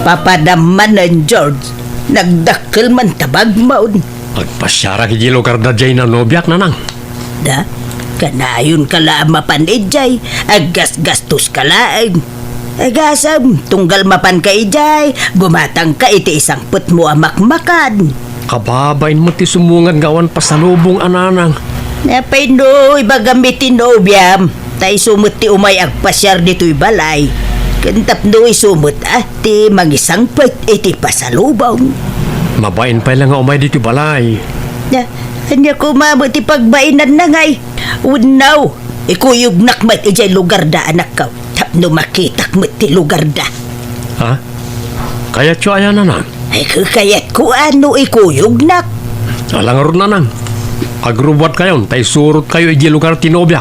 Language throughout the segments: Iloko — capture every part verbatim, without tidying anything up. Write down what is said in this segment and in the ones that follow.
Papadam manen, George. Nagdakkel man ta bagmon. Agpasiarak iti lugarda diay nanobiak, Nanang. Da, kanayon ka la a mapan idiay, aggasgastos ka laeng. Agasem, tunggal mapan ka idiay, gumatang ka iti isangpetmo a makmakan. Kababain met ti sumungad nga awan pasalubong a Nanang. Apay no, ibagam iti nobiam, ta isu met ti umay agpasiar ditoy balay. Ken tapno isu met a ti mangisangpet iti pasalubong. Mabain pay la nga umay ditoy balay. Na, ania koma met ti pagbainanna ngay? Wenno, ikuyognak met idiay lugarda, anakko, tapno makitak met ti lugarda. Ha? Kayatyo aya, Nanang? Ay, kakayatko a no ikuyognak. Ala ngarud, Nanang. Agrubbuatkayon, ta isurotkayo idiay lugar ti nobia.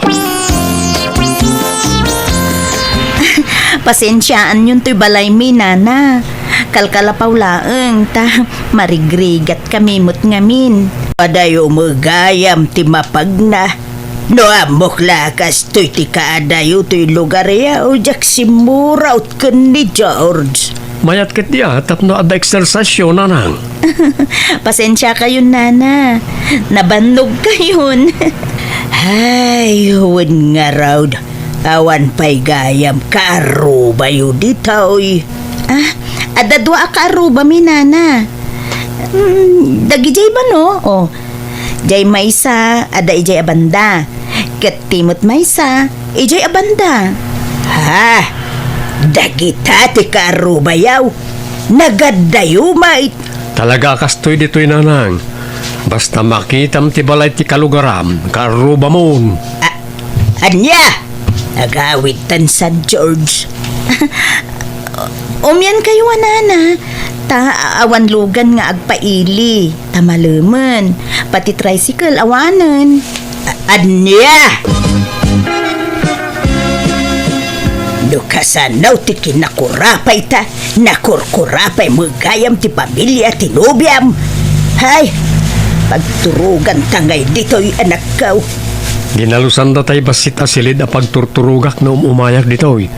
Pasensiaanyon toy balaymi, Nana. Kalkalapaw laeng, ta marigrigatkami met ngamin. Adayo met gayam ti mapagna. No ammok la a kastoy ti kaadayo toy lugaryo, diak simmuraot ken ni George. Mayat ketdi a tapno adda eksersisyo, Nanang. Pasensiakayon, Nana. Nabannogkayon. Ay, wen ngarud, awan pay gayam kaarrubayo ditoy. Ah, adda dua a kaarrubami, Nana. Mm, dagidiay ba, no? Oh, diay maysa, adda idiay a banda. Ket ti met maysa, idiay a banda. Ha? Dagita ti kaarrubayo? Nagaddayo met? Talaga a kastoy ditoy, Nanang. Basta makitam ti balay ti kalugaram, kaarrubamon. A-, ania? Agawidtan, San George. Umiankayo a, Nana, ta awan lugan nga agpaili, ta malemen. Pati tricycle, awanen. A-, ania? No kasano ti kinakurapayta, nakurkurapay met gayam ti pamilia ti nobiam. Hay, pagturoganta ngay ditoy, anakko. Ginalusanda tay bassit a silid a pagturturogak no um-umayak ditoy.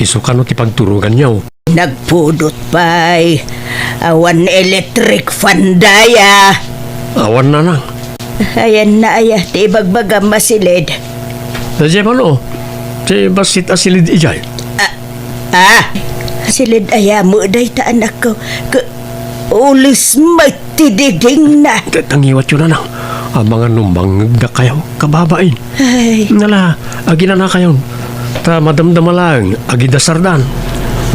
Isu kano ti pagturoganyo? Nagpudot pay. Awan electric fan daya. Awan, Nanang. Ayanna aya ti ibagbagam a silid? Daydiay man, o. Ti bassit a silid idiay. Ah, ah. Silid aya met dayta, anakko. Ka-, ules met ti didingna. Ta-, tangiwatyo, Nanang. Amangan no mangngegdakayo, kababain. Ay. Nala, aginanakayon. Ta madamdama laeng, agidasardan.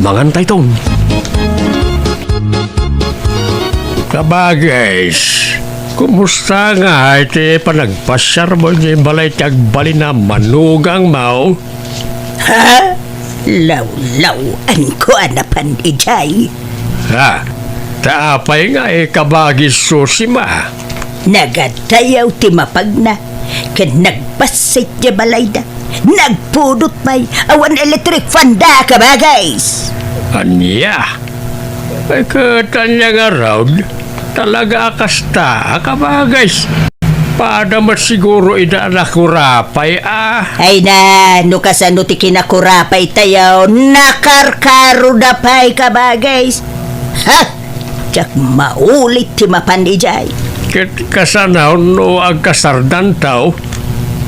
Mangantayton. Kabagis, kumusta ngay ti panagpasiarmo idiay balay ti agbalin a manugangmo? Ha? Lawlaw-anko a napan idiay. Ha? Ta apay ngay, kabagis Susima? Nagaddayaw ti mapagna, ken nagbassit ti balayda. Nagpudot pay, awan electric fan da, kabagis. Ania? Ay, ket ania ngarud? Talaga a kasta, kabagis. Pada met siguro ida a nakurapay, a. Ay na, no kasano ti kinakurapaytayo, nakarkaroda pay, kabagis. Ha? Diak maulit ti mapan idiay. Ket kasano no agkasardanto?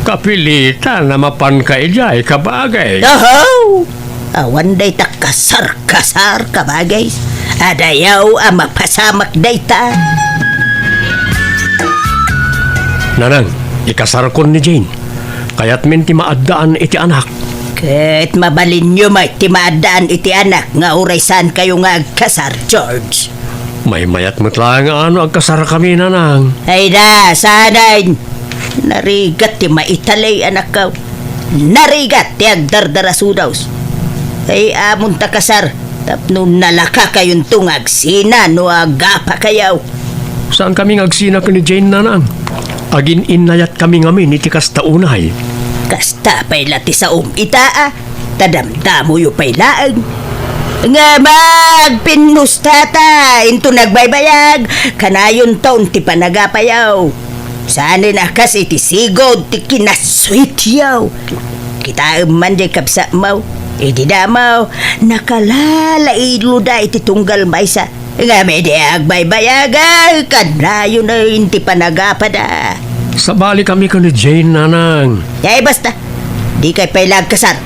Kapilitan a mapanka idiay, kabagis. Oho! Awan dayta kasar-kasar, kabagis. Adayaw a mapasamak dayta. Nanang, ikasarkon ni Jane. Kayatmin ti maaddaan iti anak. Ket mabalinyo met ti maaddaan iti anak nga uray saankayo nga agkasar, George. Maymayat met laeng a no agkasarkami, Nanang. Ay da, saanen. Narigat ti maitalay, anakko. Narigat ti agdardarasudos. Ay, amonta kasar, tapno nalakakayonto nga agsina no agapakayo. Saankami nga agsina ken ni Jane, Nanang. Agin-innayatkami ngamin iti kasta unay. Kasta pay la ti saom ita, a. Ta damdamoyo pay laeng. Nga magpinnustata, inton nagbaybayag, kanayonton ti panagapayo. Saanen a kas iti sigud ti kinassuityo. Kitaem man diay kabsatmo. Iti damo, nakalalailo da iti tunggal maysa. Ngem idi agbaybayaga, kanayon ti panagapada. Sabali kami ken ni Jane, nanang. Ay, basta. Dikay pay la agkasar.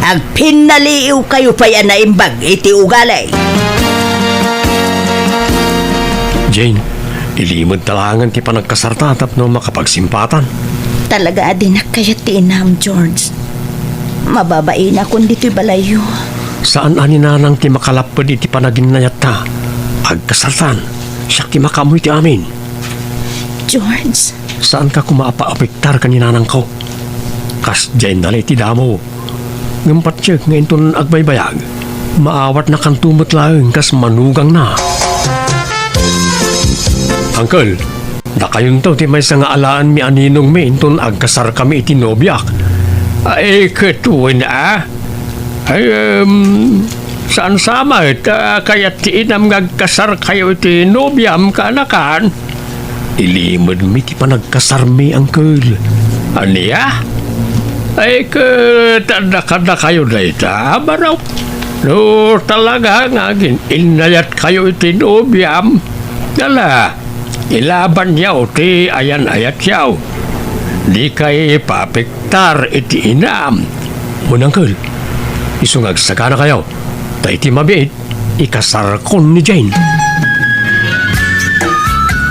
Agpinnaliiwkayo pay a naimbag iti ugali. Jane, ilimedta laengen ti panagkasarta tapno makapagsimpatan. Talaga a dinak kayat ti inam, George. Mababainak ditoy balayyo. Saan a ni nanang ti makalapped iti panaginnayatta. Agkasartan, siak ti makaammo iti amin. George. Saanka koma a paapektar ken ni nanangko. Kasdiay nala iti damo. Ngem patiek nga inton agbaybayag, maawatnakanto met laeng kas manugangna. Uncle, dakayonto ti maysa nga alaenmi a ninongmi inton agkasarkami iti nobiak. Ay, ket wen a? Ay, em, saan sa met, a, kayat ti inam nga agkasarkayo iti nobiam, kaanakan? Ilimedmi ti panagkasarmi, Uncle. Ania? Ay, ket adda kadakayo dayta, a, manok? No talaga nga agin-innayatkayo iti nobiam, ala, ilabanyo ti ayan-ayatyo. Dikay paapektar iti inam. Wen, Uncle, isu nga agsaganakayo, ta iti mabiit, ikasarkon ni Jane.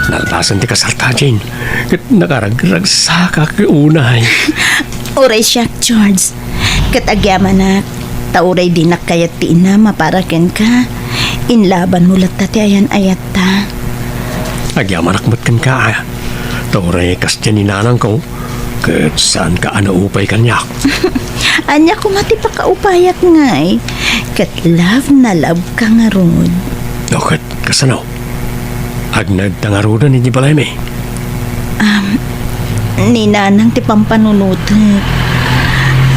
Nalpasen ti kasarta, Jane, ket nakaragragsakak unay. Uray siak, George. Ket agyamanak, ta uray dinak kayat ti inam a para kenka, inlabanmo latta ti ayan-ayatta. Agyamanak met kenka, a, ta uray kasdiay ni nanangko, ket saanka a naupay kaniak. Ania koma ti pakaupayak ngay? Ket love na love ka ngarud. O ket kasano? Agnaedta ngaruden iti balaymi? Um, ni nanang ti pampanunotek.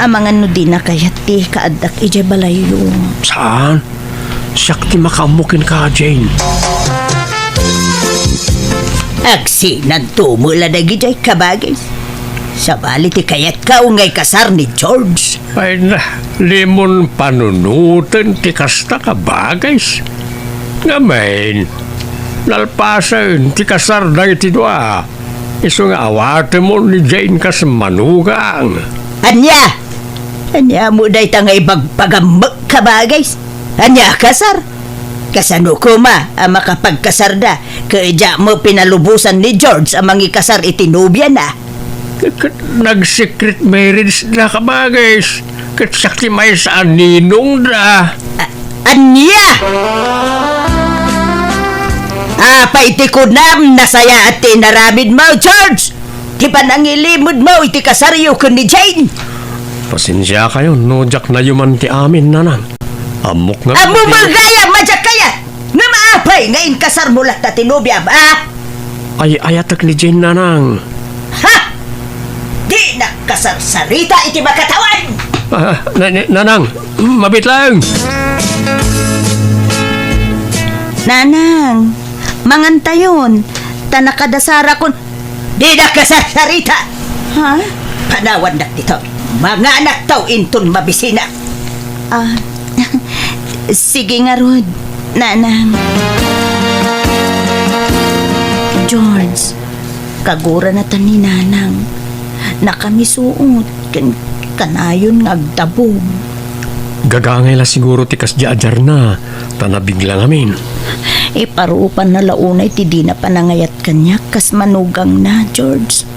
Amangan no dina kayat ti kaaddak idiay balayyo. Saan? Siak ti makaammo kenka, Jane. Agsinanto met la dagidiay, kabagis. Sabali ti kayatka nga ikasar ni George. Ay na, limon panunoten ti kasta, kabagis. Ngamin, nalpasen ti kasar dagiti dua. Isu nga awatemon ni Jane kas manugang. Ania? Ania met dayta nga ibagbagam met, kabagis? Ania a kasar? Kasano koma a makapagkasarda ket diak met pinalubosan ni George a mangikasar iti nobiana? Ket, ket nag-secret marriage da, kabagis. Ket siak ti maysa a ninongda. A-, ania? Apay ti kunam, nasayaat ti inaramidmo, George? Ti panangilimedmo iti kasaryo ken ni Jane? Pasensiakayo no diak nayuman ti amin, nanang. Ammok nga... Ammom gayam a diak kayat! Ngem apay nga inkasarmo latta ti nobiam, a? Ay-ayatek ni Jane, nanang. Ha? Dinak kasarsarita iti makatawan! Ah, na-, na-, nanang, mabiit laeng. Nanang, mangantayon, ta nakadasarakon. Dinak kasarsarita! Ha? Panawandak ditoy. Manganakto inton mabisinak. Ah, sige ngarud, nanang. George, kagurana ta ni nanang. Nakamisuot, ken kanayon nga agdabog. Gagangay la siguro ti kasdiay a diarna, ta nabigla ngamin. Iparupanna la unay ti dina panangayat kaniak kas manugangna, George.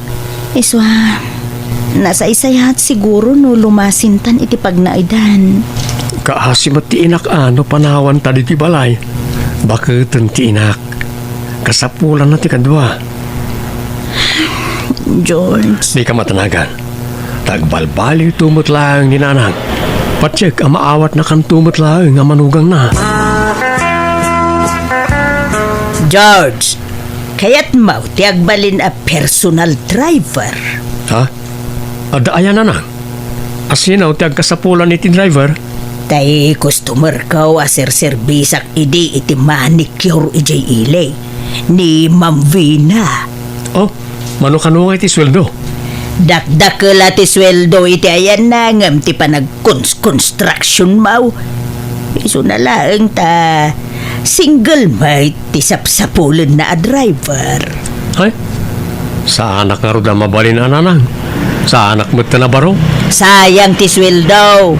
Isu a, nasaysayaat siguro no lumasintan iti pagnaedan. Kaasi met ti inak a no panawanta ditoy balay. Baketen ti inak. Kasapulanna ti kadua. George. Dika matanagan. Ta agbalbaliwto met laeng ni nanang. Patiek a maawatnakanto met laeng a manugangna. George, kayatmo ti agbalin a personal driver? Ha? Adda aya, nanang? Asino ti agkasapulan iti driver? Tay customerko a serserbisak idi iti manicure idiay ili, ni Ma'am Vina. Oh, mano kano nga iti sueldo? Dakdakkel a ti sueldo iti ayanna ngem ti panagkons-, construction maw. Isuna laeng ta single met ti sapsapulenna a driver. Ay, saanak ngarud a mabalin a nanang. Saanak met a nabaro. Sayang ti sueldo.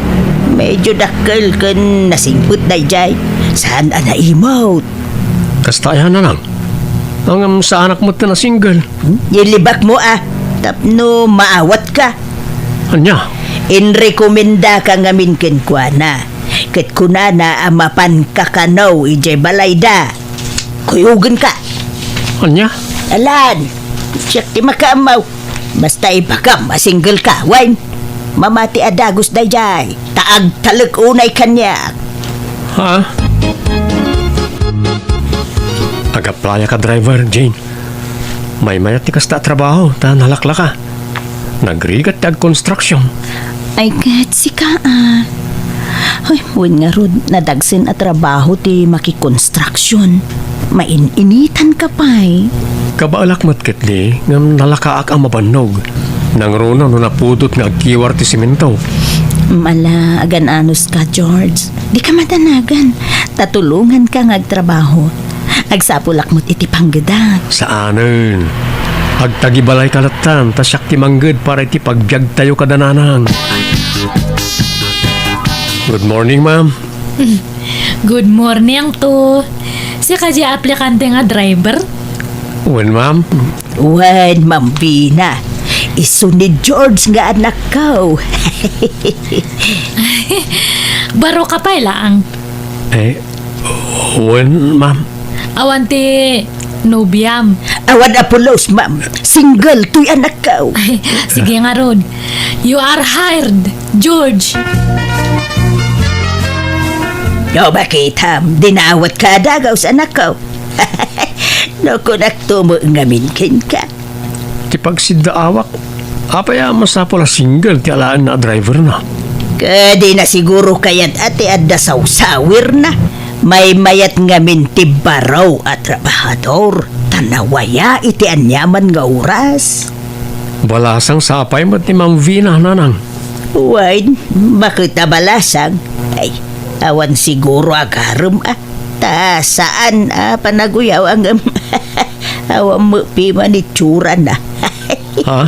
Medyo dakkel ken nasingpet daydiay. Saan a naimot. Kasta aya nanang. Ngem saanak met a single. Ilibakmo a, tapno maawatka. Ania? Inrekomendaka ngamin kenkuana. Ket kunana a mapanka kano idiay balayda. Kuyogenka. Ania? Alan, siak ti makaammo. Basta ibagam a single ka, wen? Mamati a dagus daydiay, ta agtalek unay kaniak. Ha? Ag-applyak a driver, Jane. Maymayat ti kasta a trabaho, ta nalaklaka. Nagrigat ti agkonstruksyon. Ay, ket sika, a. Ay, wen ngarud, nadagsen a trabaho ti makikonstruksyon. Main-initan ka pay. Kabaelak met ketdi, ngem nalakaak a mabannog. Nangruna no napudot nga agkiwar ti semento. Mala, agan-anos ka, George. Di ka madanagan. Tatulongan ka nga agtrabaho. Agsapulak met iti panggedak. Saanen. Agtagibalay ka lattan, ta siak ti mangged para iti pagbiagtayo kada nanang. Good morning, ma'am. Good morning to. Sika di aplikante nga driver? Wen, ma'am. Wen, Ma'am Vina. Isu ni George nga anakko. Baro ka pay laang. Eh, wen, ma'am. Awan ti nobiam. Awan a pulos, ma'am. Single toy anakko. Ay, sige ngarud. You are hired, George. No, bakitam, dinawatka a dagus, anakko. No, kunakto met ngamin kenka. Ti pagsiddaawak, apay a masapul a single ti alaenna a driverna? Ket dina siguro kayat a ti adda sawsawirna. Maymayat ngamin ti baro a trabahador, ta nawaya iti aniaman nga oras. Balasang sapay met ni Ma'am Vina, nanang. Wen, baket a balasang. Ay, awan siguro agarem a. Ta saan a panaguyaw ngem awan met piman itsurana. Ha?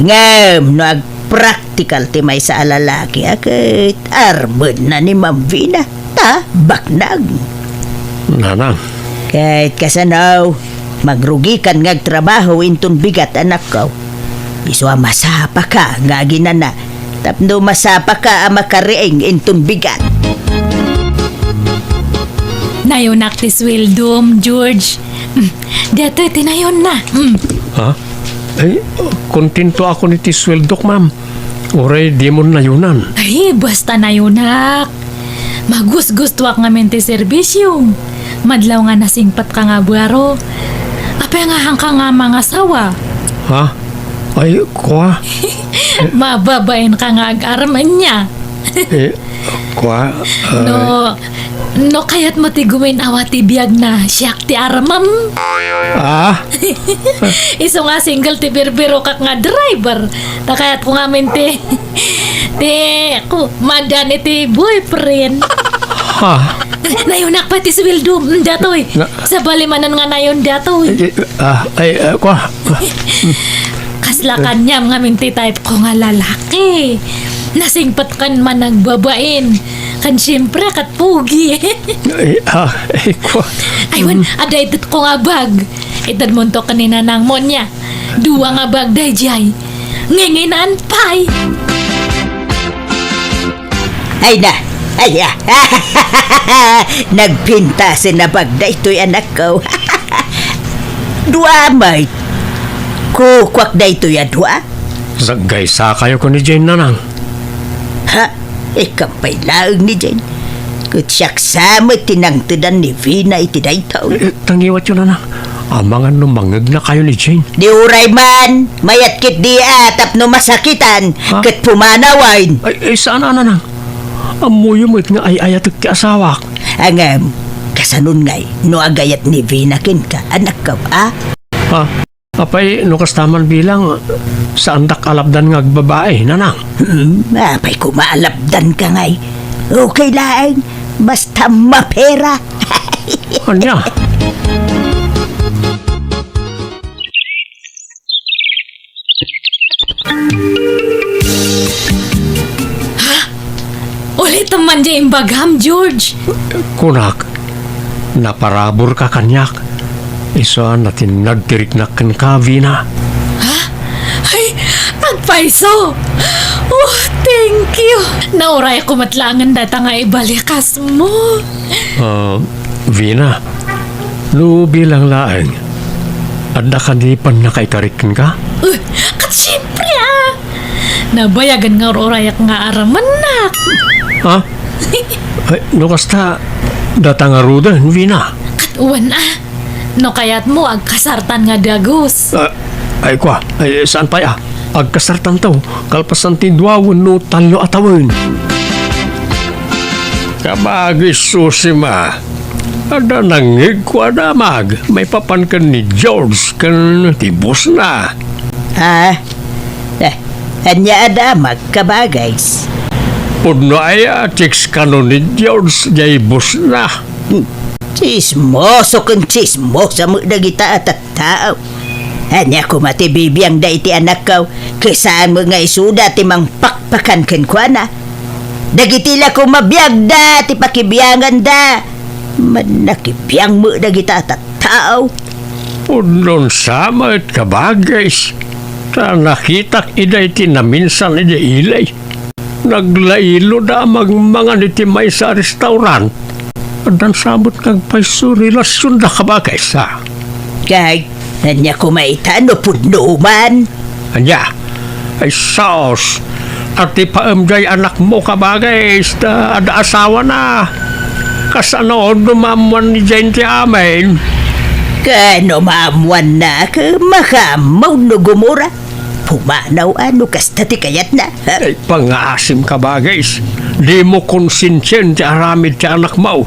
Ngem no agpraktikal ti maysa a lalaki a ket armenna ni Ma'am Vina, ta baknag. Nanang. Ket kasano, magrugikan nga agtrabaho inton bigat, anakko. Isu a masapaka nga aginana, tapno masapaka a makariing inton bigat. Nayonak ti sueldom, George. Mm, datoy ti nayonna. Mm. Ha? Ay, kontento ako iti sueldok, ma'am. Uray dimon nayonan. Ay, basta nayonak. Magusgustuak ngamin ti serbisiom. Madlaw nga nasingpetka nga baro. Apay nga haanka nga mangasawa? Ha? Ay, kua? Mababainka nga agarem ania. Eh, kua? Ay. No, no kayatmo ti gumin-awa ti biagna, siak ti armem. Ah? Isu nga single ti birbirokak nga driver. Ta kayatko ngamin ti, ti, ku-, madan iti boyfriend. Ha? Nayonak pay ti sueldo, mm, datoy. Na- Sabali manen nga nayon datoy. Eh, eh, ah, ay, ah, kua? Kasla kaniam ngamin ti type ko nga lalaki. Nasingpetkan man agbabain. Kan siyempre, kat pogi. Ay, ah, ay, kua? Ay, wen, adda itedko nga bag. Itedmonto ken ni nanangmo nia. Dua nga bag daydiay. Nginginan pay. Ay na, ay, ah. Nagpintasen a bag daytoy, anakko. Dua met. Kukuak daytoy a dua. Saggaysakayo ken ni Jane, nanang. Ha? Ikam pay laeng ni Jane. Ket siak sa met ti nangtedan ni Vina iti daytoy. Eh, tangiwatyo, nanang. Amangan no mangegnakayo ni Jane. Di uray man, mayat ketdi a tapno masakitan, ha? Ket pumanawen. Ay, ay, saan a, nanang. Ammoyo met nga ay-ayatek ti asawak. Ngem, kasanon ngay, no agayat ni Vina kenka, anakko, a? Ha? Apay, no kasta man bilang, saandak a lapdan nga agbabai, nanang? Hmm, apay koma a lapdanka ngay? Okay laeng, basta mapera. Ania? Ha? Ulitem man diay imbagam, George. Kunak, naparaburka kaniak. Isu a natinnag ti riknak kenka, Vina. Ha? Ay, agpayso! Oh, thank you! Naurayko met laengen dayta nga ibalikasmo. Ah, Vina, no bilang laeng, adda kadi pannakaikarik kenka? Uh, ket siempre, ah! Nabayagen nga ur-urayak nga aramennak. Ha? Ay, no kasta, dayta ngaruden, Vina. Ket wen, ah. No kayatmo, agkasartan nga dagus. Ah, ay, kua, ay, saan pay, ah? Agkasartanto, kalpasan ti dua wenno tallo a tawen. Kabagis, Susima. Adda nangngegko a damag maipapan ken ni George ken ti bossna. Ah, eh, ania a damag, kabagis? Pudno aya a chicks kano ni George diay bossna? Hmm, tsismoso ken tsismosa met dagita a tattao. Ania koma ti bibiangda iti anakko, ket saan met nga isuda ti mangpakpakan kenkuana? Dagiti la koma biagda ti pakibianganda. Mannakibiang met dagita a tattao. Pudno sa met, kabagis, ta nakitak ida iti naminsan idiay ili. Naglailo da a mangmangan iti maysa a restaurant. Addan sa met nga agpayso relasionda, kabagis, a. Kay, ania koma ita no pudno man? Ania? Ay, sus! Atipaem diay anakmo, kabagis, ta adda asawana. Kasano no maammoan ni Jane ti amin? Ket no maammoanna, ket makaammo no gumura. Pumanaw a no kasta ti kayatna. Ay, pangngaasim, kabagis. Dimo konsensiaen ti aramid ti anakmo.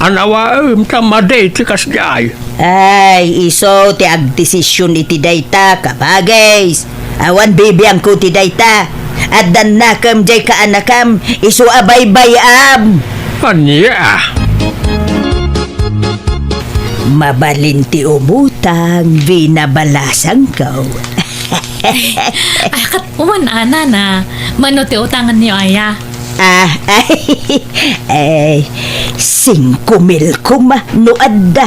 Anawaem ta madi ti kasdiay. Ay, isu ti agdesision iti dayta, kabagis. Awan bibiangko ti dayta. Addan nakem diay kaanakam, isu a baybay-am. Ania? Mabalin ti umutang, Vina balasangko. Ay, ket wen a, nana, mano ti utangenyo aya? Ah, ay, ay, singko mil koma no adda.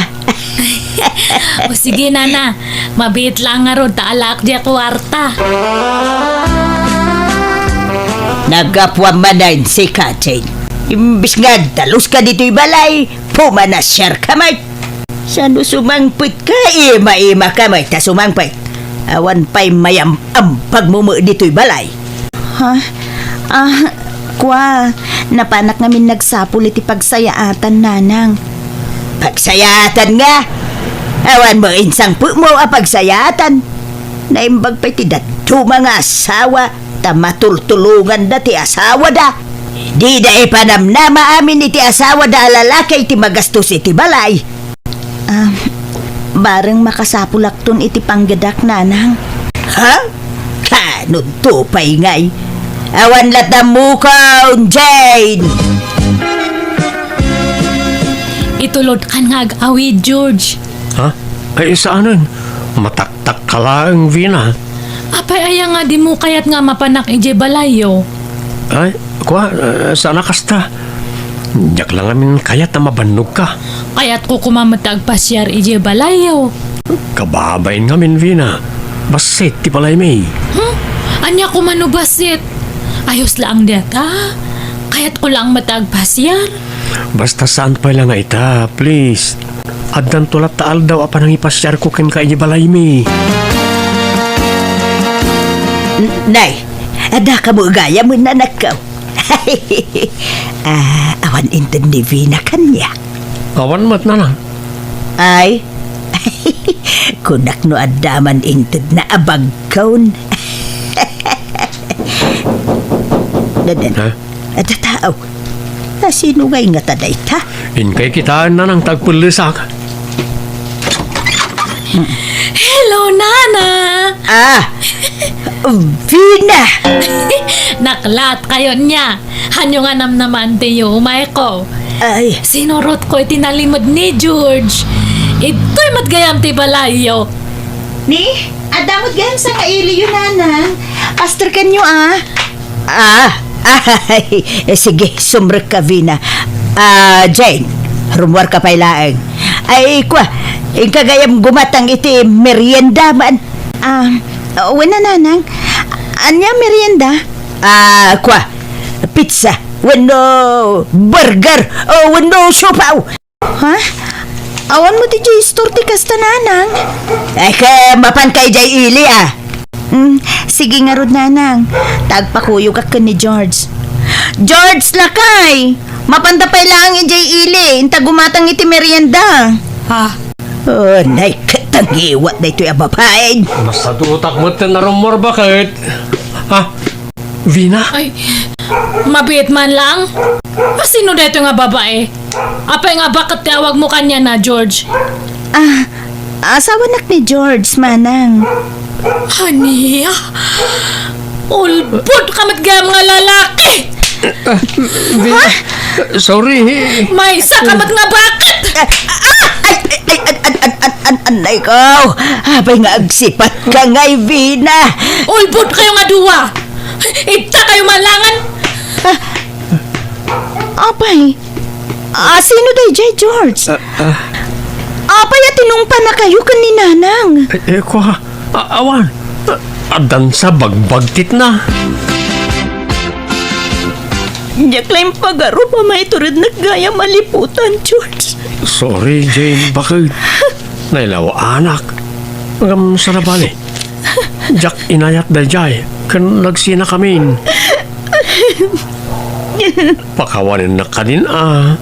O sige, nana, mabiit laeng ngarud ta alaak diay kuarta. Naggapuam manen sika, Jane. Imbes nga agdaluska ditoy balay, pumanasiarka met. Sano sumangpetka? Ima-imaka met ta sumangpet. Awan pay mayam-ambagmo met ditoy balay. Ha? Ah, kua, napanak ngamin nagsapul iti pagsayaatan, nanang. Pagsayaatan nga? Awan met insangpetmo a pagsayaatan. Naimbag pay ti dadduma nga asawa ta matultulonganda ti asawada. Dida ipanamnama amin iti asawada a lalaki ti magastos iti balay. Ah, bareng makasapulakton iti panggedak, nanang. Ha? Kanudto pay ngay? Awan latta mukon, Jane! Itulodkan nga ag-awid, George. Ha? Ay, saanen. Mataktakka laeng, Vina. Apay aya nga dimo kayat nga mapanak idiay balayyo? Ay, kua, eh, saan a kasta. Diak la ngamin kayat a mabannogka. Kayatko koma met ti agpasiar idiay balayyo. Kababain ngamin, Vina. Bassit ti balaymi. Huh? Ania koma no bassit? Ayos laeng dayta. Kayatko laeng met ti agpasiar. Basta saan pay la nga ita, please. Addanto latta aldaw a panangipasiarko kenka idiay balaymi. N-, nay, adda kamo gayam, anakko. Ah, awan inted ni Vina kaniak. Awan met, nanang. Ay, kunak no adda man intedna a bagkon. Dadan. Ha? Adda tao. Asino ngay ngata dayta? Inkay kitaen, nanang, ta agpellesak. Hmm. Hello, Na! Ah, Vina! Naklaat kayo niya. Hanyo nga namnaman ti yumayko. Ay. Sinurot ko iti nalimed ni George. Itoy met gayam ti balayyo. Ni, adda met gayam sangailiyo, Nanang. Pastor kanyo, ah. Ah, ay, eh, sige, sumrek ka, Vina. Ah, Jane, rummuar ka pay laeng. Ay, kwa, inka gayam gumatang iti merienda man. Ah, wen a, Nanang. Ania merienda? Ah, kwa, pizza, wenno burger, o wenno siopaw. Ha? Awan met idiay istor ti kasta, Nanang? Ay, ka, mapan ka idiay ili, ah. Mm, sige ngarud, Nanang. Ta agpakuyogak ken ni George. George, lakay! Mapanta pay laeng idiay ili, inta gumatang iti merienda. Ha? Oh, nay, katangiwat daytoy a babaen. Masadutak met ti narummuar, baket. Ha? Vina? Ay, mabiit man lang. Asino daytoy nga babae? Apay nga baket ti awagmo kaniana, George? Ah, asawanak ni George, Manang. Ania? Ulbod ka met gayam nga lalaki! Vina, sorry. Maysa ka met nga baket! Ah, ah, ay, ay, ay, an, an, an, an, an, anay ko. Apay nga agsipat ka ngay, Vina. Ulbod kayo nga dua! Ita kayo malangan! Ah, apay, asino daydiay, George? Ah, ah. Apay a tinungpanakayo ken ni Nanang? Eh, eh, kwa, a-, awan. A-, addan sa bagbagtitna. Diak la impagarup a maiturednek gayam a liputan, George. Sorry, Jane, baket. Nailawaanak. Ngem saan a bale. Diak inayat daydiay, ken nagsinakamin. Pakawanennak kadin a.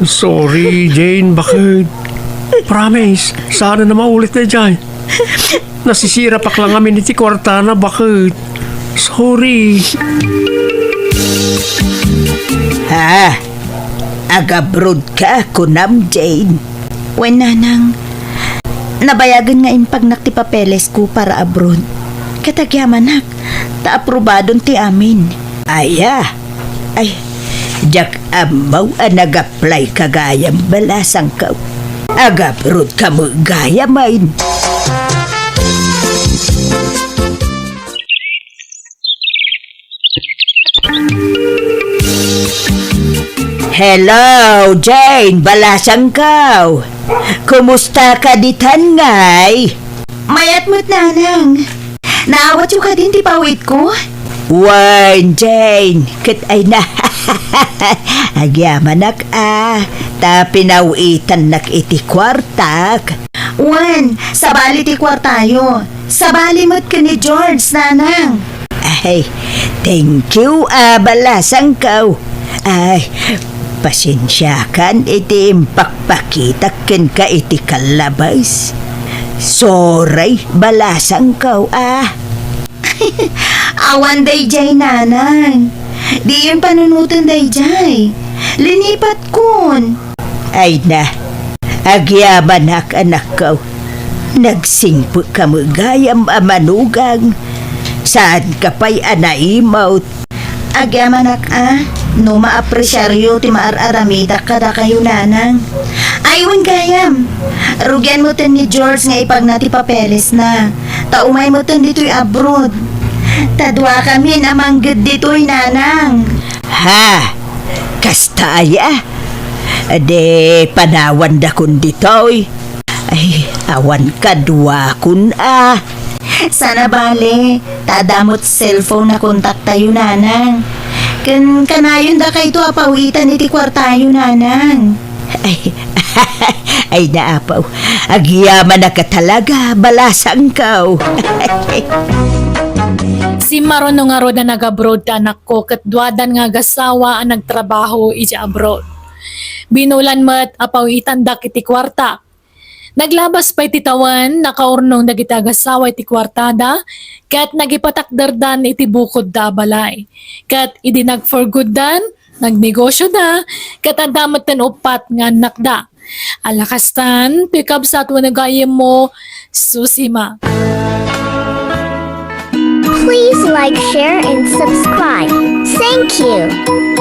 Sorry, Jane, baket. Promise, saan a maulit daydiay. Nasisirapak la ngamin iti kuartana, baket. Sorry. Ha? Agabroad ka, kunam, Jane? Wen, Nanang. Nabayagen nga impagnak ti papelesko para abroad. Ket agyamanak, ta aprobadon ti amin. Aya? Ay, diak ammo a nag-apply ka gayam, balasangko. Agabroad ka met gayam, ay. Hello, Jane, balasangko. Kumusta ka ditan ngay? Mayat met, Nanang. Naawatyo kadin ti pawitko? Wen, Jane, ket ay na. Agyamanak a, ta pinawitannak iti kuartak. Wen, sabali ti kuartayo. Sabali met ken ni George, Nanang. Ay, thank you, a, balasangko. Ay, pasensiakan iti impakpakitak kenka iti kallabas. Sorry, balasangko, a. Awan daydiay, Nanang. Diyon panunoten daydiay. Linipatkon. Ay na, agyamanak, anakko. Nagsingpet ka met gayam a manugang. Saanka pay a naimut. Agyamanak a, no maapresiaryo ti maar-aramidak kadakayo, Nanang. Ay, wen gayam. Rugian metten ni George nga ipagna ti papelesna. Ta umay metten ditoy abroad. Ta duakamin a mangged ditoy, Nanang. Ha? Kasta aya? Di panawandakon ditoy. Ay, awan kaduakon a. Saan a bale, ta adda met cellphone a kontaktayo, Nanang. Ken kanayon dakayto a pawitan iti kuartayo, Nanang. Ay, ay, naapaw. Agyamanak a talaga, balasangko. Simmaruno ngarud a nag-abroad ti anakko ket duadan nga agasawa a nagtrabaho idiay abroad. Binulan met a pawitandak iti kuarta. Naglabas pay ti tawen, nakaurnong dagiti agasawa iti kuartada, ket nagipatakderdan iti bukodda a balay. Ket idi nag-for gooddan, nagnegosioda, ket adda metten uppat nga annakda. Ala kastan, ti kabsat wenno gayyemmo, Susima. like, share, and subscribe. Thank you.